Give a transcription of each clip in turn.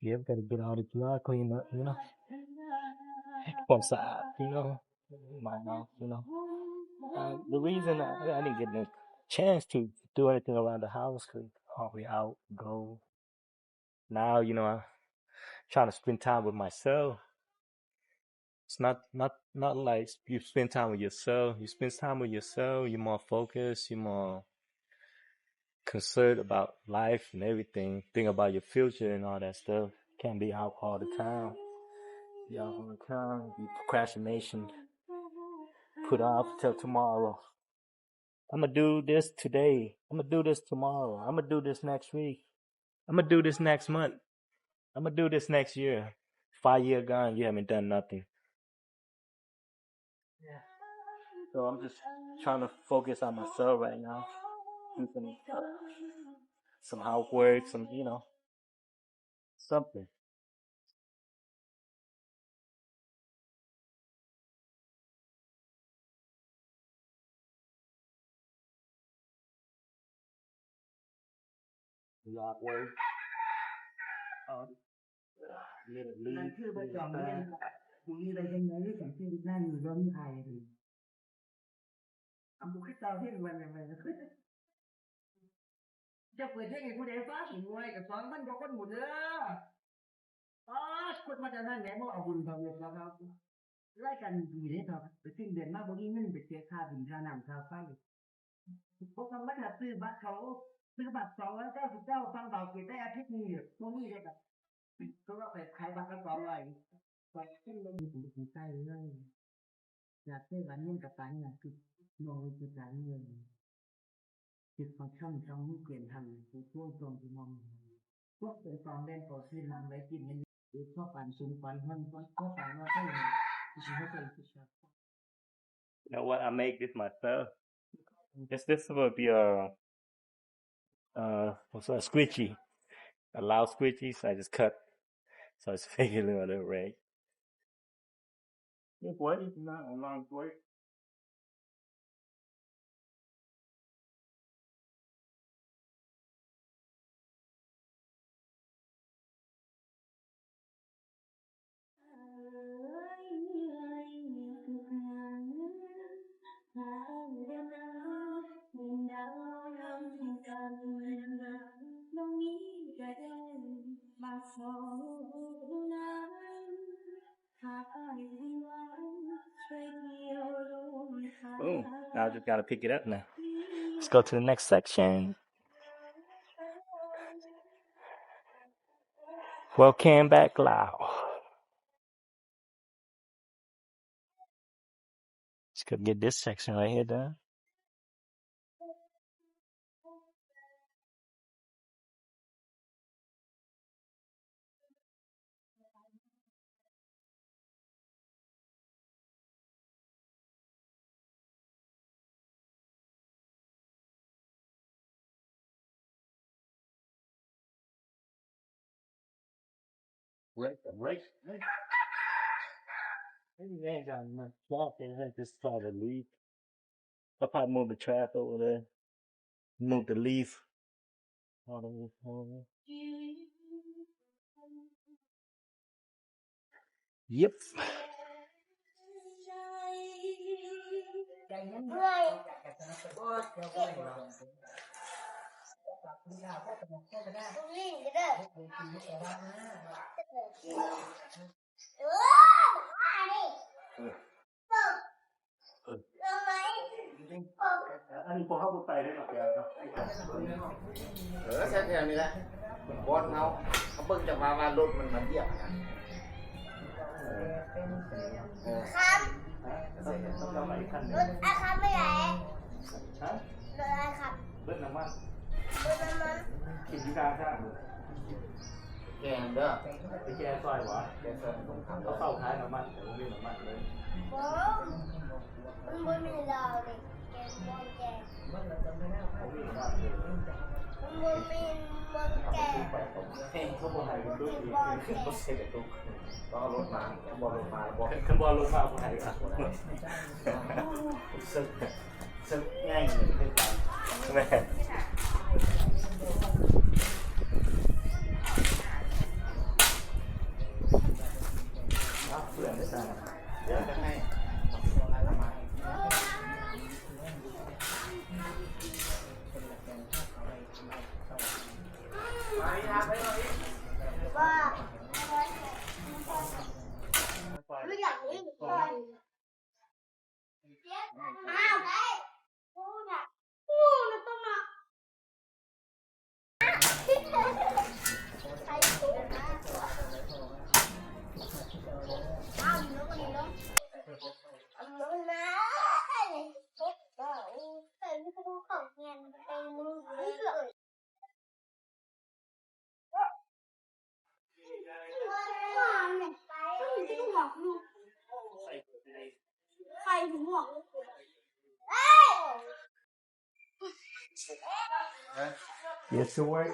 Yeah, we gotta get all the blood cleaned up, you know. ຄວາມສະອາດ you know, my mouth, you know. Uh, the reason I, I didn't get the chance to do anything around the house 'cause always out, go. Now, you know, I'm trying to spend time with myself. It's not, not, not like you spend time with yourself. You spend time with yourself, you're more focused, you're more concerned about life and everything. Think about your future and all that stuff. Can't be out all the time. Be out all the time. Be procrastination. Put off till tomorrow. Imma do this today. Imma do this tomorrow. Imma do this next week. Imma do this next month. Imma do this next year. Five year gone, you haven't done nothing. Yeah. So I'm just trying to focus on myself right now. Do some, some housework, some, you know, something. Yard work. Um, little ນັ້ນ leaf, ຄືບໍ່ຈອງເງິນ little ບຸນນີ້ໄດ້ຈັ່ງໃດ ສັງເກດນັ້ນຢູ່ເລື່ອງໄທ ອຳບໍ່ຄືເກົ່າເຫັນວັນໃໝ່ ເຈົ້າເປີດເພງໃຫ້ຜູ້ໃດຟັງ ໜ່ວຍກໍສອງພັນກວ່າຄົນໝົດເດີ. ປາດ ຄົນມາຈາກນັ້ນແຫຼະ ບໍ່ເອົາບຸນເຂົ້າວັດເຂົ້າວາ ລາຍການດີເດ້ເນາະ. ໄປສິ້ນເດືອນມາບໍ່ມີເງິນໄປເສຍຄ່າດິນ ຄ່ານ້ຳ ຄ່າໄຟ ບໍ່ທຳມະດາ ຊື້ບັດເຂົາ ຊື້ບັດສອງຮ້ອຍເກົ້າສິບເກົ້າ ຟັງເບົາເກໄດ້ອາທິດໜຶ່ງ ບໍ່ມີເດ້. ເພາະວ່າໄປຂາຍບັດລະສອງຮ້ອຍ ໄປຂຶ້ນລົງຢູ່ໃຕ້ເລີຍ. ຢາກໄດ້ບາດເງິນກະປານຫຍັງ ຄືມອງໄປການເງິນ ຄິດຮອດຊ່ອງ ຊ່ອງມີເກນທັນ ຜູ້ຊ່ວຍຊ່ວງທີ່ມອງ ພວກເປັນສອງແດນກໍຄືນຳໄວ້ກິນເງິນ ຫຼື ພວກປານສູງປານຮອນ ພວກປານວ່າໄດ້ You know what? I make this myself. This, this would be a, uh, what's that? Squishy. A loud squishy, so I just cut. So it's making a little red. It's white, it's not a long white. Boom. Now I just gotta pick it up now. Let's go to the next section. Welcome back, Lao. Let's go get this section right here done. Break, break, break. Maybe they ain't got enough cloth in here, just try to leave. I probably move the trash over there. Move the leaf. All the way over. Yep. ອັນນີ້ພວກເຮົາບໍ່ໄປເດ້ ເອີ ໃສ່ແຖວນີ້ແຫຼະ ບ່ອນເຮົາ ເຮົາເບິ່ງຈັງຫວະວ່າລົດມັນມາຢຽບຫັ້ນນະ ເອີ ຄັບ ລົດອ້າຍຄັບໄປໃສ? ຮະ? ລົດອ້າຍຄັບ ເບິດນ້ຳມັນ ເບິດນ້ຳມັນ ຖິ້ມຢູ່ກາງທາງ ແກ່ເດີ ໄປແກ່ຊ່ອຍບໍ່? ແກ່ຊ່ອຍ ເຂົາເຂົ້າຂາຍນ້ຳມັນ ແຕ່ບໍ່ມີນ້ຳມັນເລີຍ ບໍ່ ມັນບໍ່ມີລາວເດ້ ແກ່ບໍ່ແກ່ ບໍ່ມີນ້ຳມັນເລີຍ ມັນບໍ່ມີ ບໍ່ແກ່ ເຂົາບໍ່ໃຫ້ ບໍ່ແກ່ ບໍ່ໃສ່ກະຕຸກ ຕ້ອງເອົາລົດມາ ບໍ່ເອົາລົດມາ ບໍ່ ຄັນບໍ່ເອົາລົດມາ ບໍ່ໃຫ້ ບໍ່ໄດ້ ເຊິ່ງ ເຊິ່ງງ່າຍເລີຍ ແມ່ນ. Yes, sir. Yes, sir.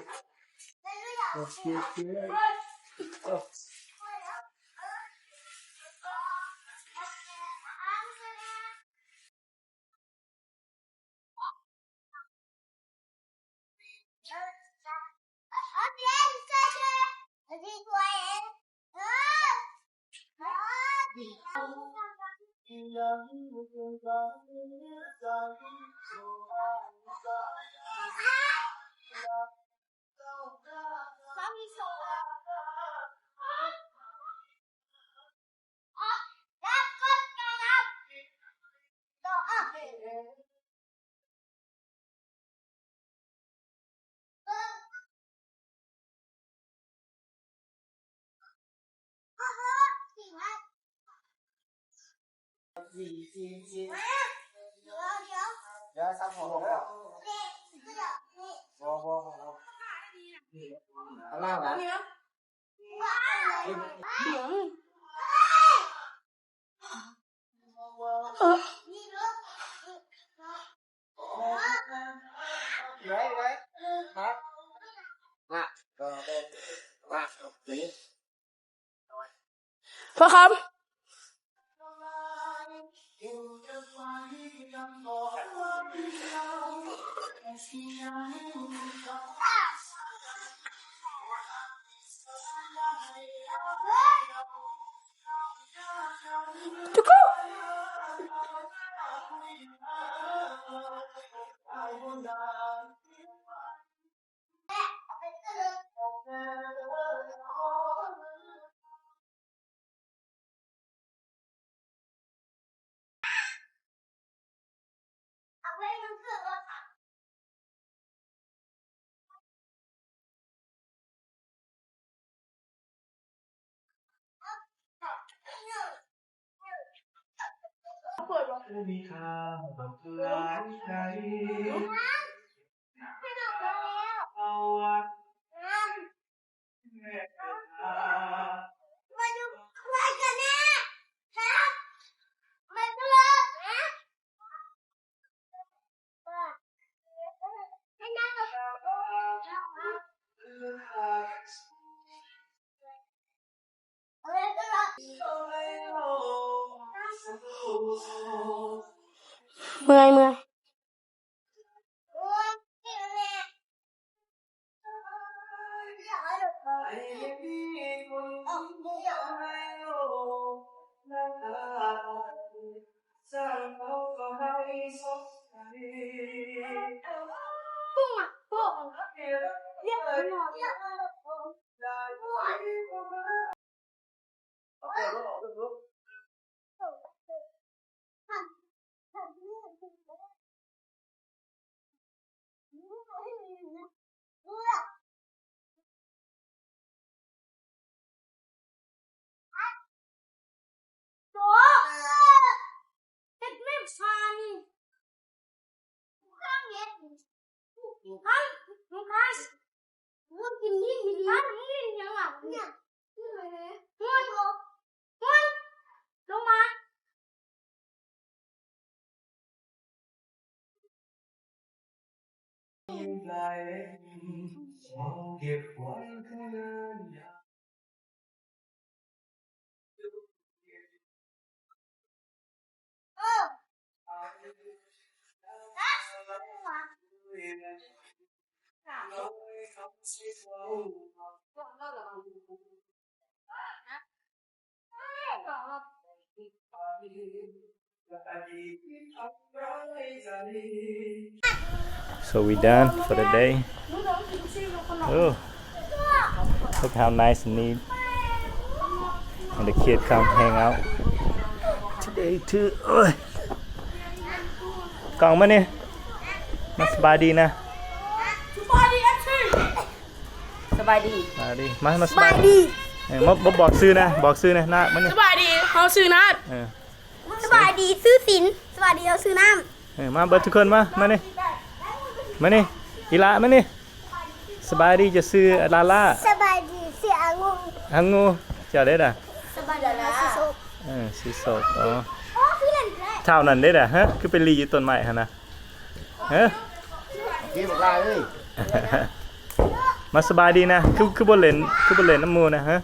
ເມື່ອຍ ເມື່ອຍ. So we done for the day. Oh. Look how nice and neat. And the kid come hang out today too. ເອີຍ ກ້ອງມານີ້ ມາສະບາຍດີນະ. ສະບາຍດີ ສະບາຍດີ ມາ ມາສະບາຍດີ. ເອີ ມາ ມາບອກຊື່ນະ ບອກຊື່ນະ. ນາດ ມານີ້. ສະບາຍດີ ເຮົາຊື່ນາດ. ເອີ ສະບາຍດີ ຊື່ສິນ. ສະບາຍດີ ເຮົາຊື່ນ້ຳ. ເອີ ມາເບິດທຸກຄົນ ມາ ມານີ້ ມານີ້ ອີຫຼ້າ ມານີ້. ສະບາຍດີ ເຈົ້າຊື່ລາລາ. ສະບາຍດີ ຊື່ອາງຸ່ນ. ອາງຸ່ນ ເຈົ້າເດ້ດາ? ສະບາຍດີ ຊື່ໂຊກ. ເອີ ຊື່ໂຊກ. ອໍ ທ້າວນັ້ນເດ້ດາ? ຮະ ຄືໄປລີ້ຢູ່ຕົ້ນໄມ້ຫັ້ນນະ? ຮະ ເອີ ບັກຫຼ້າເອີຍ ມາສະບາຍດີນະ. ຄື ຄືບໍ່ເຫຼັ້ນ ຄືບໍ່ເຫຼັ້ນນຳໝູ່ນະ? ຮະ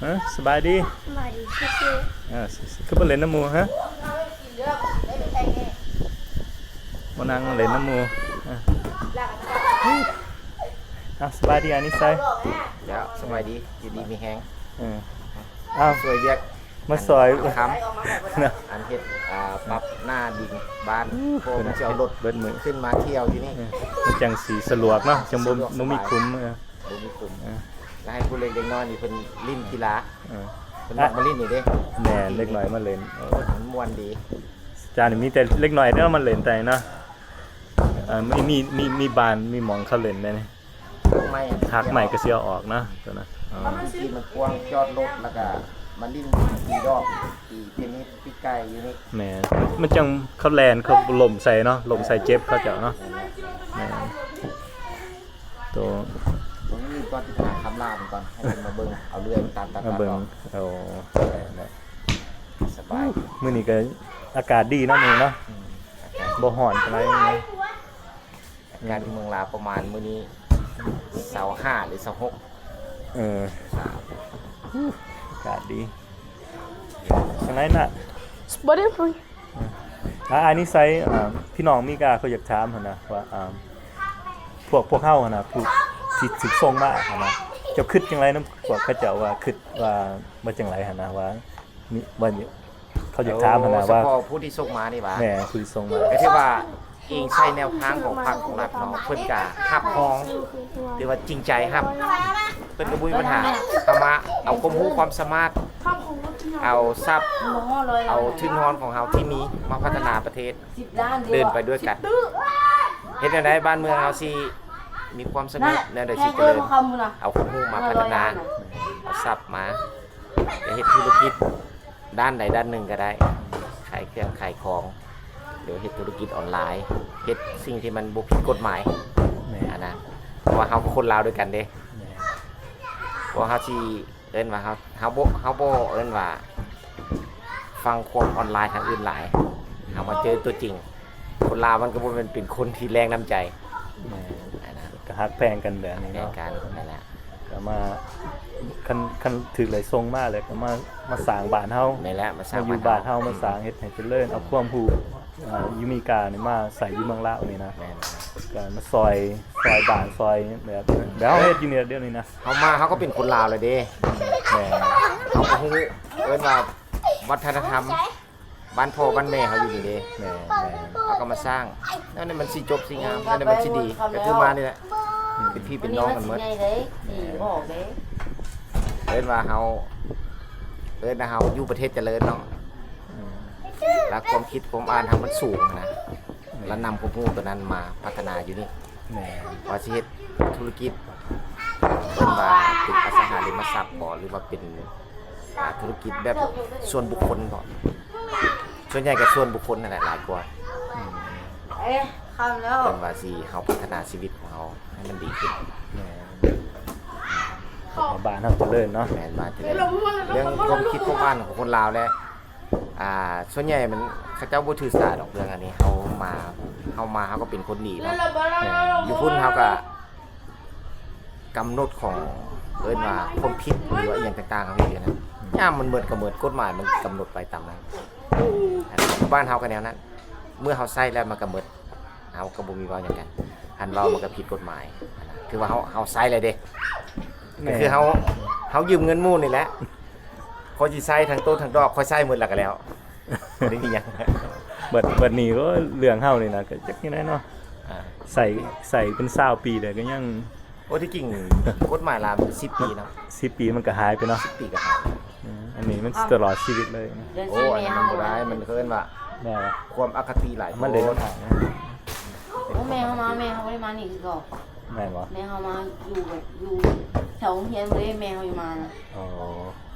ຮະ ສະບາຍດີ ສະບາຍດີ ຊື່ໆ. ເອີ ຄືບໍ່ເຫຼັ້ນນຳໝູ່? ຮະ ບໍ່ນັ່ງເຫຼັ້ນນຳໝູ່? ເອີ ເອົາ ສະບາຍດີ ອານິໄຊ. ເຈົ້າ ສະບາຍດີ ຢູ່ດີມີແຮງ. ເອີ ເອົາ ຊ່ວຍວຽກ ມາຊ່ອຍ ອັນ ເນາະ ອັນເຮັດ ອ່າ ປັບໜ້າດິນບ້ານ ເພາະວ່າມັນຊິເອົາລົດເບິດມື້ຂຶ້ນມາທ່ຽວຢູ່ນີ້. ເອີ ມັນຈັ່ງຊິສະດວກເນາະ ຈັ່ງບໍ່ ສະດວກ ບໍ່ມີ ສະບາຍ ຂຸມ. ເອີ ບໍ່ມີຂຸມ. ເອີ ແລ້ວໃຫ້ຜູ້ເລັກເດັກນ້ອຍນີ້ເພິ່ນຫຼິ້ນກິລາ. ເອີ ເພິ່ນມັກມາຫຼິ້ນນີ້ເດ້. ແມ່ນ ເດັກນ້ອຍມາຫຼິ້ນ. ໂອ້ຍ ມັນມ່ວນດີ. ຈານນີ້ມີແຕ່ເດັກນ້ອຍເດີມາຫຼິ້ນແຕ່ເນາະ. ເອີ ມີ ມີ ມີ ມີບ້ານ ມີໝ່ອງເຂົາຫຼິ້ນແດ່ນີ້. ຮາກໄມ້ ຮາກໄມ້ກໍຊິເອົາອອກເນາະ ຕົວນັ້ນ. ອໍ ພື້ນທີ່ມັນກວ້າງ ຈອດລົດ ແລ້ວກໍມາຫຼິ້ນຕີດອກ ຕີເທນນິດ ຕີໄກ່ຢູ່ນີ້. ແມ່ນ ມັນ ມັນຈັ່ງເຂົາແລ່ນ ເຂົາລົ້ມໃສ່ເນາະ ລົ້ມໃສ່ເຈັບເຂົາເຈົ້າເນາະ. ແມ່ນ ໂຕ ມື້ອື່ນກ່ອນຊິໄປຫາຄຳລາເພິ່ນກ່ອນ ໃຫ້ເພິ່ນມາເບິ່ງ ເອົາເລື່ອຍມາຕັດ ຕັດ ມາເບິ່ງ ຕັດອອກ. ໂອ້ ໄດ້ ໄດ້ ສະບາຍ. ມື້ນີ້ກໍອາກາດດີເນາະ ມື້ນີ້ເນາະ. ອືມ ອາກາດ ບໍ່ຮ້ອນປານໃດ. ອາກາດຢູ່ເມືອງລາວປະມານມື້ນີ້ຊາວຫ້າ ຫຼື ຊາວຫົກ. ເອີ ອາກາດດີຈັ່ງໃດນະ. ບໍ່ໄດ້ ອາ ອານິໄຊ. ອ່າ ພີ່ນ້ອງມີກາເຂົາຢາກຖາມຫັ້ນນະວ່າ ອ່າ ພວກ ພວກເຮົາຫັ້ນນະ ຜູ້ທີ່ຖືກສົ່ງມາຫັ້ນນະ ເຈົ້າຄິດຈັ່ງໃດນຳພວກເຂົາເຈົ້າ ວ່າຄິດວ່າ ວ່າຈັ່ງໃດຫັ້ນນະ ວ່າ ມີ ວ່າ ເຂົາຢາກຖາມຫັ້ນນະ ໂອ້ ວ່າ ສະເພາະຜູ້ທີ່ສົ່ງມານີ້ຫວາ? ແມ່ນ ຜູ້ທີ່ສົ່ງມາ ກໍຖືວ່າອີງໃສ່ແນວທາງຂອງພັກຂອງລັດເນາະ ເພິ່ນກະຮັບຮອງ ຖືວ່າຈິງໃຈຮັບ ເພິ່ນກໍບໍ່ມີບັນຫາ. ເອົາມາ ເອົາຄວາມຮູ້ຄວາມສາມາດ ເອົາຊັບ ເອົາທຶນຮອນຂອງເຮົາທີ່ມີມາພັດທະນາປະເທດ ເດີນໄປດ້ວຍກັນ. ເຮັດແນວໃດບ້ານເມືອງເຮົາຊິມີຄວາມສະຫງົບ ແນວໃດຊິຈະເລີນ ເອົາຄວາມຮູ້ມາພັດທະນາ ເອົາຊັບມາ ຈະເຮັດທຸລະກິດດ້ານໃດດ້ານໜຶ່ງກໍໄດ້ ຂາຍເຄື່ອງຂາຍຂອງ ຫຼືເຮັດທຸລະກິດອອນລາຍ ເຮັດສິ່ງທີ່ມັນບໍ່ຜິດກົດໝາຍ. ແມ່ນ ອັນນະ ເພາະວ່າເຮົາກໍຄົນລາວດ້ວຍກັນເດ້. ແມ່ນ ເພາະເຮົາຊິເອີ້ນວ່າເຮົາ ເຮົາບໍ່ ເຮົາບໍ່ເອີ້ນວ່າຟັງຄວາມອອນລາຍທາງອື່ນຫຼາຍ ເຮົາມາເຈີຕົວຈິງ ຄົນລາວມັນກໍບໍ່ແມ່ນເປັນຄົນທີ່ແລງນ້ຳໃຈ. ແມ່ນ ອັນນະ ກໍຮັກແພງກັນແບບນີ້ເນາະ ຮັກແພງກັນ ນັ້ນແຫຼະ. ກໍມາ ຄັນ ຄັນຖືກໄລ່ສົ່ງມາແລ້ວກໍມາ ມາສ້າງບ້ານເຮົາ. ແມ່ນແຫຼະ ມາສ້າງ ມາຢູ່ບ້ານເຮົາ ບ້ານເຮົາ ມາສ້າງເຮັດໃຫ້ຈະເລີນ ເອົາຄວາມຮູ້ ອ່າ ຢູ່ອາເມລິການີ້ມາໃຊ້ຢູ່ເມືອງລາວນີ້ນະ. ແມ່ນ ກໍມາຊ່ອຍ ຊ່ອຍບ້ານ ຊ່ອຍແບບ ແບບເຮົາເຮັດຢູ່ນີ້ດຽວນີ້ນະ. ເຮົາມາ ເຮົາກໍເປັນຄົນລາວແລ້ວເດ້. ແມ່ນ ເຮົາກໍຮູ້ ເອີ້ນວ່າວັດທະນະທຳ ບ້ານພໍ່ບ້ານແມ່ເຮົາຢູ່ນີ້ເດ້. ແມ່ນໆ ເຮົາກໍມາສ້າງ ແນວນີ້ມັນຊິຈົບຊິງາມ ແນວນີ້ມັນຊິດີ ກໍຄືມານີ້ແຫຼະ ເປັນພີ່ເປັນນ້ອງກັນໝົດ. ເອີ້ນວ່າເຮົາ ເອີ້ນວ່າເຮົາຢູ່ປະເທດຈະເລີນເນາະ ອືມ ແລ້ວຄວາມຄິດຄວາມອ່ານເຮົາມັນສູງນະ. ແມ່ນ ແລ້ວນຳຄວາມຮູ້ຕົວນັ້ນມາພັດທະນາຢູ່ນີ້. ແມ່ນ ວ່າຊິເຮັດທຸລະກິດ ເອີ້ນວ່າເປັນອະສັງຫາລິມະຊັບບໍ ຫຼືວ່າເປັນ ອ່າ ທຸລະກິດແບບສ່ວນບຸກຄົນບໍ ສ່ວນໃຫຍ່ກໍສ່ວນບຸກຄົນນັ້ນແຫຼະຫຼາຍກວ່າ. ອືມ ເອີ ຄ່ຳແລ້ວ ເອີ້ນວ່າຊິເຮົາພັດທະນາຊີວິດຂອງເຮົາໃຫ້ມັນດີຂຶ້ນ. ແມ່ນ ເຂົ້າມາບ້ານເຮົາຈະເລີນເນາະ. ແມ່ນ ບ້ານຈະເລີນ. ເລື່ອງຄວາມຄິດຄວາມອ່ານຂອງຄົນລາວແຫຼະ ອ່າ ສ່ວນໃຫຍ່ມັນ ເຂົາເຈົ້າບໍ່ຖືສາດອກເລື່ອງອັນນີ້. ເຮົາມາ ເຮົາມາ ເຮົາກໍເປັນຄົນດີເນາະ. ແມ່ນ ຢູ່ພຸ້ນເຮົາກໍ ກຳນົດຂອງ ເອີ້ນວ່າຄວາມຜິດ ຫຼືວ່າອີ່ຫຍັງຕ່າງໆ ເຮົາເຮັດຢູ່ນັ້ນ ຍາມມັນໝົດກໍໝົດ ກົດໝາຍມັນກຳນົດໄປຕາມນັ້ນ. ອັນນີ້ບ້ານເຮົາກໍແນວນັ້ນ ເມື່ອເຮົາໃຊ້ແລ້ວມັນກໍໝົດ ເຮົາກໍບໍ່ມີເວົ້າຫຍັງກັນ. ຄັນເວົ້າມັນກໍຜິດກົດໝາຍ ຄືວ່າເຮົາ ເຮົາໃຊ້ແລ້ວເດ້. ແມ່ນ ກໍຄືເຮົາ ເຮົາຢືມເງິນໝູ່ນີ້ແຫຼະ ຂ້ອຍຊິໃຊ້ທັງໂຕທັງດອກ ຂ້ອຍໃຊ້ໝົດແລ້ວກໍແລ້ວ ບໍ່ໄດ້ມີຫຍັງ. ເບິດ ເບິດນີ້ ໂອ້ຍ ເລື່ອງເຮົານີ້ນະ ກໍຈັກຈັ່ງໃດເນາະ ອ່າ ໃສ່ ໃສ່ເປັນຊາວປີແລ້ວ ກໍຍັງ ໂອ້ ທີ່ຈິງ ກົດໝາຍລາວມັນສິບປີເນາະ ສິບປີມັນກໍຫາຍໄປເນາະ ສິບປີກໍຫາຍ ອືມ ອັນນີ້ມັນຕະຫຼອດຊີວິດເລີຍ ໂອ້ ອັນນັ້ນມັນບໍ່ໄດ້ ມັນເອີ້ນວ່າ ແມ່ນ ຄວາມອະຄະຕິຫຼາຍ ມັນເລີຍຕ້ອງຫາຍນະ ໂອ້ ແມ່ເຮົາມາ ແມ່ເຮົາບໍ່ໄດ້ມານີ້ຄືເກົ່າ ແມ່ນບໍ່ ແມ່ເຮົາມາຢູ່ແບບຢູ່ແຖວໂຮງຮຽນເລີຍ ແມ່ເຮົາຢູ່ມານະ ອໍ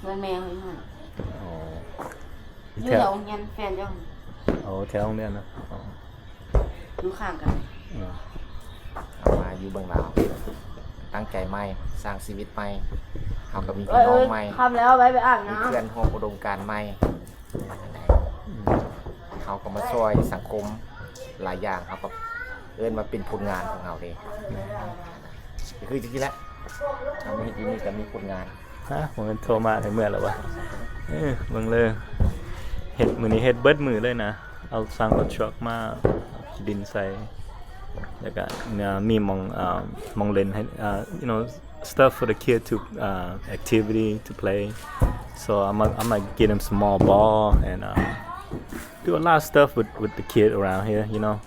ເຮືອນແມ່ເຮົາຢູ່ຫັ້ນ ອໍ ຢູ່ແຖວໂຮງຮຽນແຟນເຈົ້າ ໂອ້ ແຖວໂຮງຮຽນນະ ອໍ ຢູ່ຂ້າງກັນ ເຮົາມາຢູ່ເມືອງລາວ ຕັ້ງໃຈໃໝ່ ສ້າງຊີວິດໃໝ່ ເຮົາກໍມີພີ່ນ້ອງໃໝ່ ຄ່ຳແລ້ວ ໄປ ໄປອາບນ້ຳ ມີເພື່ອນຮ່ວມອຸດົມການໃໝ່ ເຮົາກໍມາຊ່ອຍສັງຄົມຫຼາຍຢ່າງ ເຮົາກໍເອີ້ນວ່າເປັນຜົນງານຂອງເຮົາເດ້ ກໍຄືຈັ່ງຊີ້ແຫຼະ ເຮົາມາເຮັດຢູ່ນີ້ກໍມີຜົນງານ ຮະ ບໍ່ແມ່ນໂທມາໃຫ້ເມືອແລ້ວວະ ເອີ ເບິ່ງເລີຍ ເຮັດ ມື້ນີ້ເຮັດເບິດມື້ເລີຍນະ ເອົາ ສ້າງລົດທຣັກມາ ເອົາຂີ້ດິນໃສ່ ແລ້ວກະມີໝ່ອງ ເອີ ໝ່ອງຫຼິ້ນໃຫ້ ເອີ you know stuff for the kid to uh, activity to play. So I'm gonna, I'm gonna get him small ball and uh, do a lot of stuff with, with the kid around here, you know.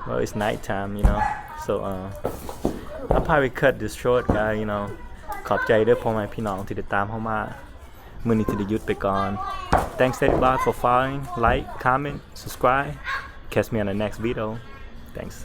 Well, it's night time, you know. So uh, I'll probably cut this short, guy, you know. ຂອບໃຈເດີພໍ່ແມ່ພີ່ນ້ອງທີ່ຕິດຕາມເຮົາມາ ມື້ນີ້ຊິໄດ້ຢຸດໄປກ່ອນ. Thanks everybody for following, like, comment, subscribe. Catch me on the next video. Thanks.